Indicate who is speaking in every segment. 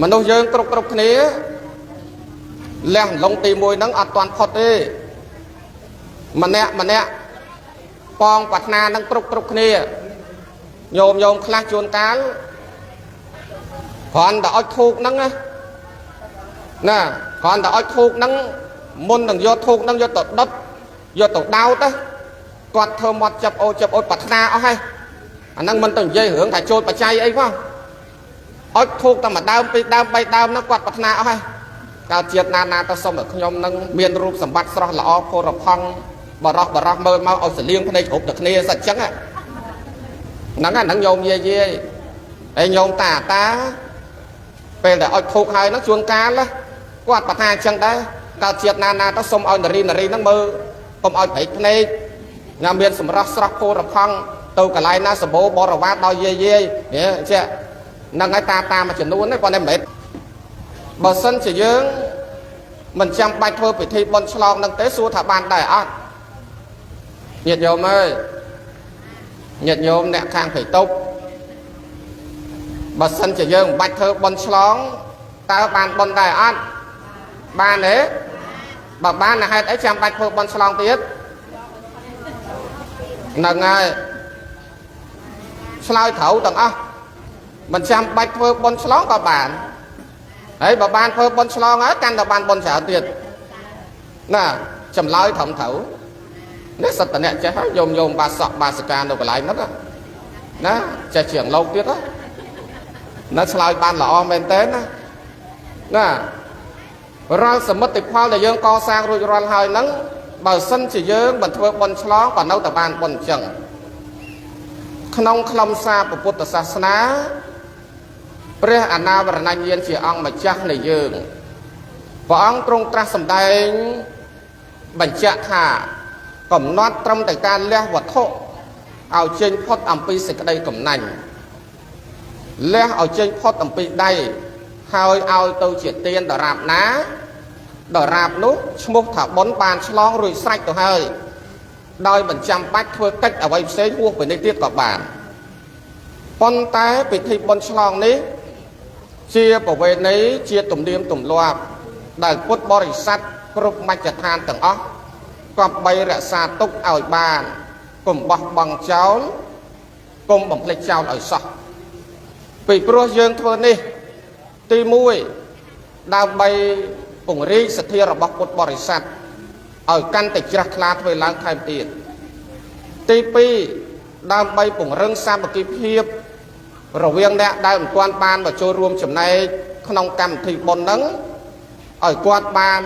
Speaker 1: មនុស្សយើងគ្រប់គ្រប់គ្នាលះលងទី1ហ្នឹងអត់ទាន់ផុតទេម្នាក់ម្នាក់ប៉ងប្រាថ្នានឹងគ្រប់គ្រប់គ្នាញោមញោមខ្លះជួនកាលគ្រាន់តែអុចធូបហ្នឹងណាណាគ្រាន់តែអុចធូបហ្នឹងមុននឹងយកធូបហ្នឹងយកទៅដុតយកទៅដោតណាគាត់ធ្វើមាត់ចាប់អូចាប់អូប្រាថ្នាអស់ហើយអាហ្នឹងមិនទៅនិយាយរឿងថាចូលបច្ច័យអីផងអុចធូបតែមួយដើមពីរដើមបីដើមហ្នឹងគាត់ប្រាថ្នាអស់ហើយកើតជាតិណាណាទៅសុំឲ្យខ្ញុំនឹងមានរូបសម្បត្តិស្រស់ល្អផូរផង់បរោះបរោះមើលមកឲ្យសលៀងភ្នែកគ្រប់តែគ្នាសិតចឹងហ្នឹងហ្នឹងញោមយាយយាយហើយញោមតាតាពេលដែលអុចធូបហើយហ្នឹងជួនកាលគាត់ប្រាថ្នាអញ្ចឹងដែរកើតជាតិណាណាទៅសុំឲ្យនារីនារីហ្នឹងមើលកុំឲ្យប្រេកភ្នែកញ៉ាំមានសម្រស់ស្រស់ផូរផង់ទៅកន្លែងណាសម្បូរបរិវារដោយយាយយាយចេះហ្នឹងហើយតាតាមមួយចំនួនហ្នឹងប៉ុន្តែមិនមែនបើសិនជាយើងមិនចាំបាច់ធ្វើពិធីបុណ្យឆ្លងហ្នឹងទេសួរថាបានដែរអត់ញាតិញោមអើយញាតិញោមអ្នកខាងព្រៃតុបបើសិនជាយើងមិនបាច់ធ្វើបុណ្យឆ្លងតើបានបុណ្យដែរអត់បានទេបើបានហេតុអីចាំបាច់ធ្វើបុណ្យឆ្លងទៀតហ្នឹងហើយឆ្លើយត្រូវទាំងអស់មិនចាំបាច់ធ្វើបុណ្យឆ្លងក៏បានហើយបើបានធ្វើបុណ្យឆ្លងហើយកាន់តែបានបុណ្យច្រើនទៀតណាចម្លើយត្រឹមត្រូវនេះសត្វតអ្នកចេះហើយញោមញោមបាសកបាសិកានៅកន្លែងហ្នឹងណាចេះជាងលោកទៀតណាឆ្លើយបានល្អមែនតើណាណារាល់សមិទ្ធផលដែលយើងកសាងរួចរាល់ហើយហ្នឹងបើសិនជាយើងមិនធ្វើបុណ្យឆ្លងក៏នៅតែបានបុណ្យអញ្ចឹងក្នុងខ្លឹមសារពុទ្ធសាសនាព្រះអនាវរណញ្ញាណជាអង្គម្ចាស់នៃយើងព្រះអង្គទ្រង់ត្រាស់សម្ដែងបញ្ជាក់ថាកំណត់ត្រឹមតែការលះវត្ថុឲ្យចេញផុតអំពីសេចក្តីកំណាញ់លះឲ្យចេញផុតអំពីដៃហើយឲ្យទៅជាទានដរាបណាដរាបនោះឈ្មោះថាបុណ្យបានឆ្លងរួចស្រេចទៅហើយដោយមិនចាំបាច់ធ្វើកិច្ចអ្វីផ្សេងហួសពីនេះទៀតក៏បានប៉ុន្តែពិធីបុណ្យឆ្លងនេះជាប្រវេណីជាទំនៀមទម្លាប់ដែលពុទ្ធបរិស័ទគ្រប់មជ្ឈដ្ឋានទាំងអស់គប្បីរក្សាទុកឲ្យបានកុំបោះបង់ចោលកុំបំភ្លេចចោលឲ្យសោះពីព្រោះយើងធ្វើនេះទី1ដើម្បីពង្រីកសទ្ធារបស់ពុទ្ធបរិស័ទឲ្យកាន់តែជ្រះថ្លាធ្វើឡើងថែមទៀតទី2ដើម្បីពង្រឹងសាមគ្គីភាពរវាងអ្នកដែលមិនទាន់បានមកចូលរួមចំណែកក្នុងកម្មវិធីបុណ្យហ្នឹងឲ្យគាត់បាន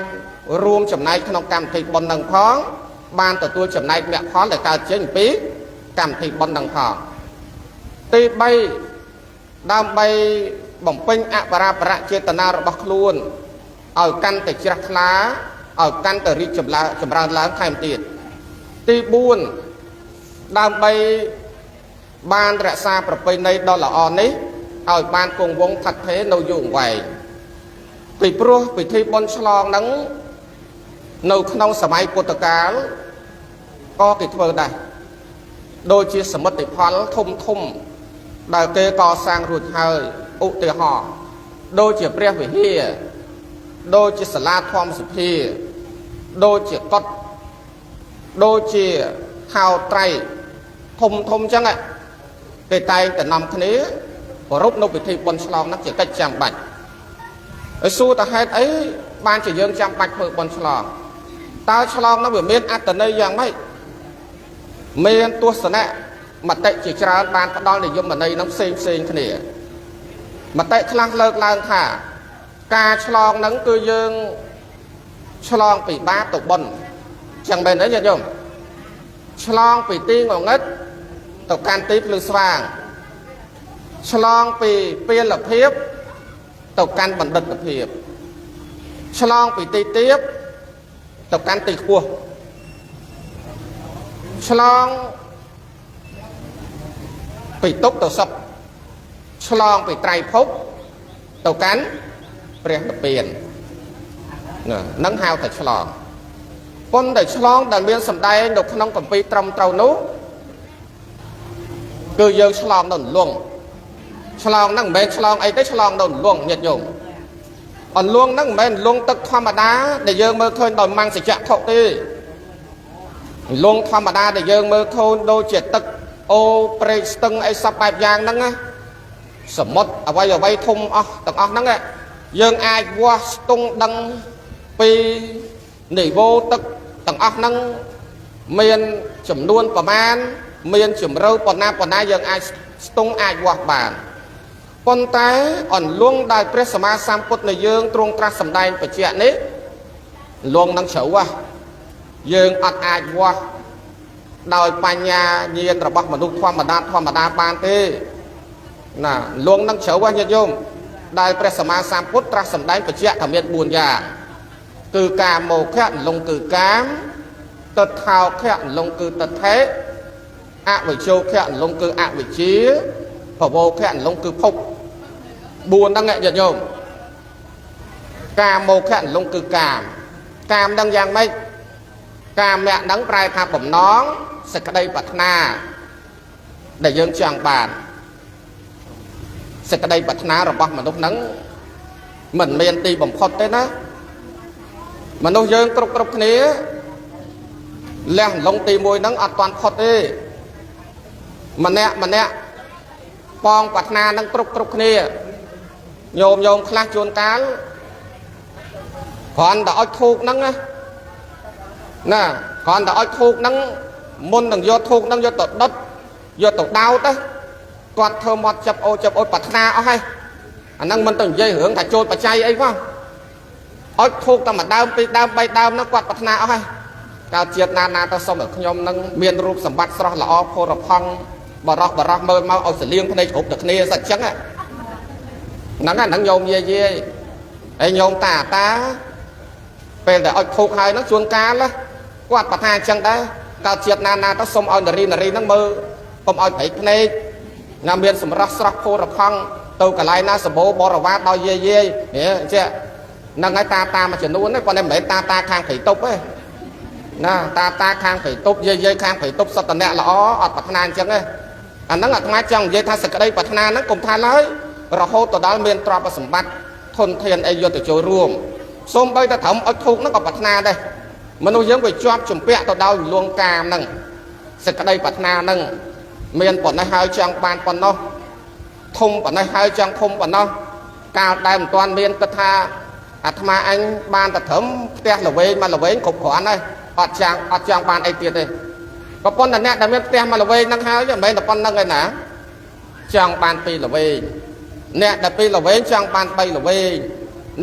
Speaker 1: រួមចំណែកក្នុងកម្មវិធីបុណ្យហ្នឹងផងបានទទួលចំណែកមគ្គផលដែលកើតចេញពីកម្មវិធីបុណ្យហ្នឹងផងទី3ដើម្បីបំពេញអបរាបរចេតនារបស់ខ្លួនឲ្យកាន់តែជ្រះថ្លាឲ្យកាន់តែរីកចម្រើនឡើងថែមទៀតទី4ដើម្បីបានរក្សាប្រពៃណីដ៏ល្អនេះឲ្យបានគង់វង្សថិតថេរនៅយូរអង្វែងពីព្រោះពិធីបុណ្យឆ្លងហ្នឹងនៅក្នុងសម័យពុទ្ធកាលក៏គេធ្វើដែរដូចជាសមិទ្ធផលធំធំដែលគេកសាងរួចហើយឧទាហរណ៍ដូចជាព្រះវិហារដូចជាសាលាធម្មសភាដូចជាកុដិដូចជាហៅត្រៃធំធំអញ្ចឹងគេតែងតែនាំគ្នាប្រារព្ធនៅពិធីបុណ្យឆ្លងហ្នឹងជាកិច្ចចាំបាច់ហើយសួរតើហេតុអីបានជាយើងចាំបាច់ធ្វើបុណ្យឆ្លងតើឆ្លងនោះវាមានអត្ថន័យយ៉ាងម៉េចមានទស្សនៈមតិជាច្រើនបានផ្ដល់និយមន័យនឹងផ្សេងផ្សេងគ្នាមតិខ្លះលើកឡើងថាការឆ្លងហ្នឹងគឺយើងឆ្លងពីបាបទៅបុណ្យចឹងមែនទេញាតិញោមឆ្លងពីទីងងឹតទៅកាន់ទីភ្លឺស្វាងឆ្លងពីពលភាពទៅកាន់បណ្ឌិតភាពឆ្លងពីទីទាបទៅកាន់ទីខ្ពស់ឆ្លងពីទុក្ខទៅសុខឆ្លងពីត្រៃភពទៅកាន់ព្រះនិព្វាននឹងហៅថាឆ្លងប៉ុន្តែឆ្លងដែលមានសម្ដែងនៅក្នុងគម្ពីរត្រឹមត្រូវនោះគឺយើងឆ្លងនៅលងឆ្លងហ្នឹងមិនមែនឆ្លងអីទេឆ្លងនៅលងញាតិញោម អន្លង់ហ្នឹងមិនមែនអន្លង់ទឹកធម្មតាដែលយើងមើលឃើញដោយមង្សចក្ខុទេអន្លង់ធម្មតាដែលយើងមើលឃើញដូចជាទឹកអូព្រែកស្ទឹងអីសពបែបយ៉ាងហ្នឹងណាសមុទ្រអ្វីអ្វីធំអស់ទាំងអស់ហ្នឹងយើងអាចវាស់ស្ទង់ដឹងពីនីវ៉ូទឹកទាំងអស់ហ្នឹងមានចំនួនប្រមាណមានជម្រៅប៉ុណ្ណាប៉ុណ្ណាយើងអាចស្ទង់អាចវាស់បានប៉ុន្តែអន្លង់ដែលព្រះសម្មាសម្ពុទ្ធនៃយើងទ្រង់ត្រាស់សម្ដែងបញ្ជាក់នេះអន្លង់នឹងជ្រៅហ៎យើងអត់អាចវាស់ដោយបញ្ញាញាណរបស់មនុស្សធម្មតាធម្មតាបានទេណាអន្លង់នឹងជ្រៅហ៎ញាតិញោមដែលព្រះសម្មាសម្ពុទ្ធត្រាស់សម្ដែងបញ្ជាក់ថាមាន4យ៉ាងគឺកាមោខៈអន្លង់គឺកាមតថោខៈអន្លង់គឺតថេអវិជ្ជោខៈអន្លង់គឺអវិជ្ជាភវោខៈអន្លង់គឺភព4ហ្នឹងញាតិញោមកាមោខៈអន្លង់គឺកាមកាមដឹងយ៉ាងម៉េចកាមៈហ្នឹងប្រែថាបំណងសេចក្តីប្រាថ្នាដែលយើងចង់បានសេចក្តីប្រាថ្នារបស់មនុស្សហ្នឹងមិនមានទីបំផុតទេណាមនុស្សយើងគ្រប់គ្រប់គ្នាលះលងទី1ហ្នឹងអត់ទាន់ផុតទេម្នាក់ម្នាក់ប៉ងប្រាថ្នានឹងគ្រប់គ្រប់គ្នាញោមញោមខ្លះជួនកាលគ្រាន់តែឲ្យធូបហ្នឹងណាណាគ្រាន់តែឲ្យធូបហ្នឹងមុននឹងយកធូបហ្នឹងយកទៅដុតយកទៅដោតគាត់ធ្វើមាត់ចាប់អូចាប់អូប្រាថ្នាអស់ហើយអាហ្នឹងមិនទៅនិយាយរឿងថាចូលបច្ច័យអីផងឲ្យធូបតែមួយដើមពីរដើមបីដើមហ្នឹងគាត់ប្រាថ្នាអស់ហើយកើតជាតិណាណាទៅសុំឲ្យខ្ញុំនឹងមានរូបសម្បត្តិស្រស់ល្អផូរផង់បរោះបរោះមើលមកឲ្យសលៀងភ្នែកគ្រប់តែគ្នាសិតចឹងហ្នឹងហ្នឹងញោមយាយយាយហើយញោមតាតាពេលដែលឲ្យធូបហើយហ្នឹងជួនកាលគាត់ប្រាថ្នាអញ្ចឹងដែរកើតជាតិណាណាទៅសុំឲ្យនារីនារីហ្នឹងមើលកុំឲ្យប្រេកភ្នែកណាមានសម្រស់ស្រស់ផូរផង់ទៅកន្លែងណាសម្បូរបរិវារដោយយាយយាយនេះចេះហ្នឹងហើយតាតាមួយចំនួនទេប៉ុន្តែមិនមែនតាតាខាងព្រៃទប់ទេណាតាតាខាងព្រៃទប់យាយយាយខាងព្រៃទប់សុទ្ធតែអ្នកល្អអត់ប្រាថ្នាអញ្ចឹងទេអាហ្នឹងអាត្មាចង់និយាយថាសេចក្តីប្រាថ្នាហ្នឹងកុំថាឡើយរហូតទៅដល់មានទ្រព្យសម្បត្តិធនធានអីយកទៅចូលរួមសូម្បីតែត្រឹមអុជធូបហ្នឹងក៏ប្រាថ្នាដែរមនុស្សយើងវាជាប់ជំពាក់ទៅដោយលួងកាមហ្នឹងសេចក្តីប្រាថ្នាហ្នឹងមានប៉ុណ្ណេះហើយចង់បានប៉ុណ្ណោះធំប៉ុណ្ណេះហើយចង់ធំប៉ុណ្ណោះកាលដែលមិនទាន់មានគិតថាអាត្មាអញបានតែត្រឹមផ្ទះល្វែងមកល្វែងគ្រប់គ្រាន់ហើយអត់ចង់បានអីទៀតទេក៏ប៉ុន្តែអ្នកដែលមានផ្ទះមកល្វែងហ្នឹងហើយមិនមែនតែប៉ុណ្្នឹងឯណាចង់បានពីរល្វែងអ្នកដែលពីរល្វែងចង់បាន3ល្វែង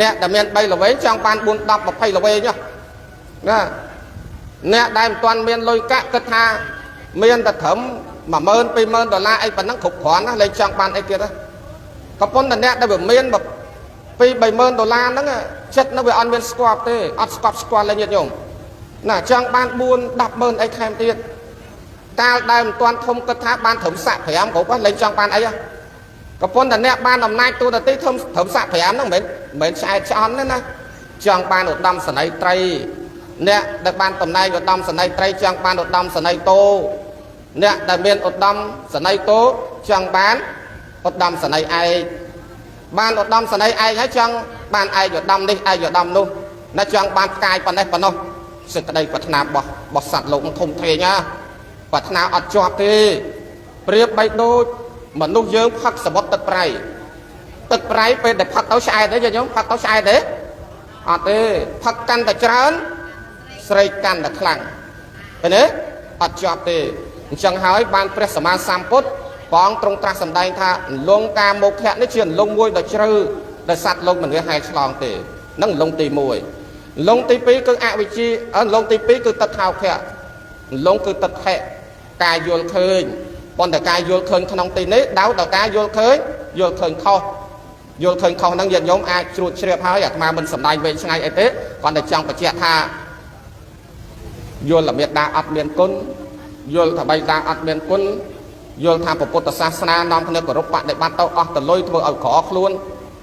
Speaker 1: អ្នកដែលមាន3ល្វែងចង់បាន4 10 20ល្វែងណាអ្នកដែលមិនទាន់មានលុយកាក់គិតថាមានតែត្រឹម10000 20000ដុល្លារអីប៉ុណ្ណឹងគ្រប់គ្រាន់ណាលែងចង់បានអីទៀតក៏ប៉ុន្តែអ្នកដែលវាមាន2 30000ដុល្លារហ្នឹងចិត្តនៅវាអត់មានស្គាល់ទេអត់ស្គាល់ស្គាល់ទេញាតិញោមណាចង់បាន4 100000អីថែមទៀតកាលដែលមិនទាន់ធំគិតថាបានត្រឹមសាក់5គ្រប់លែងចង់បានអីក៏ប៉ុន្តែអ្នកបានអំណាចទូនាទីធំត្រឹមសាក់5ហ្នឹងមិនមែនឆ្អែតឆ្អន់ទេណាចង់បានឧត្តមសេនីយ៍ត្រីអ្នកដែលបានតំណែងឧត្តមសេនីយ៍ត្រីចង់បានឧត្តមសេនីយ៍តោអ្នកដែលមានឧត្តមសេនីយ៍តោចង់បានឧត្តមសេនីយ៍ឯកបានឧត្តមសេនីយ៍ឯកហើយចង់បានឯកឧត្តមនេះឯកឧត្តមនោះណាចង់បានផ្កាយប៉ុណ្ណេះប៉ុណ្ណោះសេចក្តីប្រាថ្នារបស់សត្វលោកធំធេងណាប្រាថ្នាអត់ជាប់ទេប្រៀបបីដូចមនុស្សយើងផឹកសមុទ្រទឹកប្រៃទឹកប្រៃពេលដែលផឹកទៅឆ្អែតទេញោមផឹកទៅឆ្អែតទេអត់ទេផឹកកាន់តែច្រើនស្រេកកាន់តែខ្លាំងឃើញទេអត់ជាប់ទេអញ្ចឹងហើយបានព្រះសម្មាសម្ពុទ្ធព្រះអង្គទ្រង់ត្រាស់សម្ដែងថាអន្លង់កាមោខៈនេះជាអន្លង់មួយដ៏ជ្រៅដែលសត្វលោកមិនវាហែឆ្លងទេនឹងអន្លង់ទី1អន្លង់ទី2គឺអវិជ្ជាអន្លង់ទី2គឺតថោខៈអន្លង់គឺតថៈការយល់ឃើញប៉ុន្តែការយល់ឃើញក្នុងទីនេះដៅដល់ការយល់ឃើញយល់ឃើញខុសយល់ឃើញខុសហ្នឹងញាតិញោមអាចជ្រួតជ្រាបហើយអាត្មាមិនសម្ដែងវែងឆ្ងាយអីទេគ្រាន់តែចង់បញ្ជាក់ថាយល់មេត្តាអត់មានគុណយល់ថាបៃតាអត់មានគុណយល់ថាពុទ្ធសាសនានាំគ្នាគោរពបដិបត្តិទៅអស់ទៅលុយធ្វើឲ្យក្រខ្លួន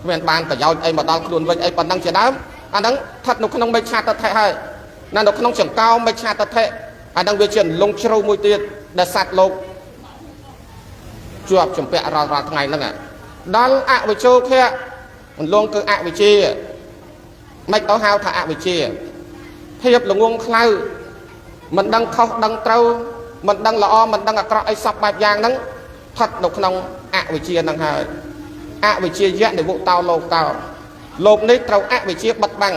Speaker 1: គ្មានបានប្រយោជន៍អីមកដល់ខ្លួនវិញអីប៉ុណ្ណឹងជាដើមអាហ្នឹងស្ថិតនៅក្នុងមិច្ឆាទិដ្ឋិហើយណានៅក្នុងចង្កោមមិច្ឆាទិដ្ឋិអាហ្នឹងវាជាលងជ្រៅមួយទៀតដែលសត្វលោកជាប់ជំពាក់រាល់ថ្ងៃហ្នឹងដល់អវិជ្ជោខៈអន្លង់គឺអវិជ្ជា មិនទៅហៅថាអវិជ្ជាភាពល្ងងខ្លៅមិនដឹងខុសដឹងត្រូវមិនដឹងល្អមិនដឹងអាក្រក់អីសពបែបយ៉ាងហ្នឹងស្ថិតនៅក្នុងអវិជ្ជាហ្នឹងហើយអវិជ្ជាយៈនិវុតោលោកោលោកនេះត្រូវអវិជ្ជាបិទបាំង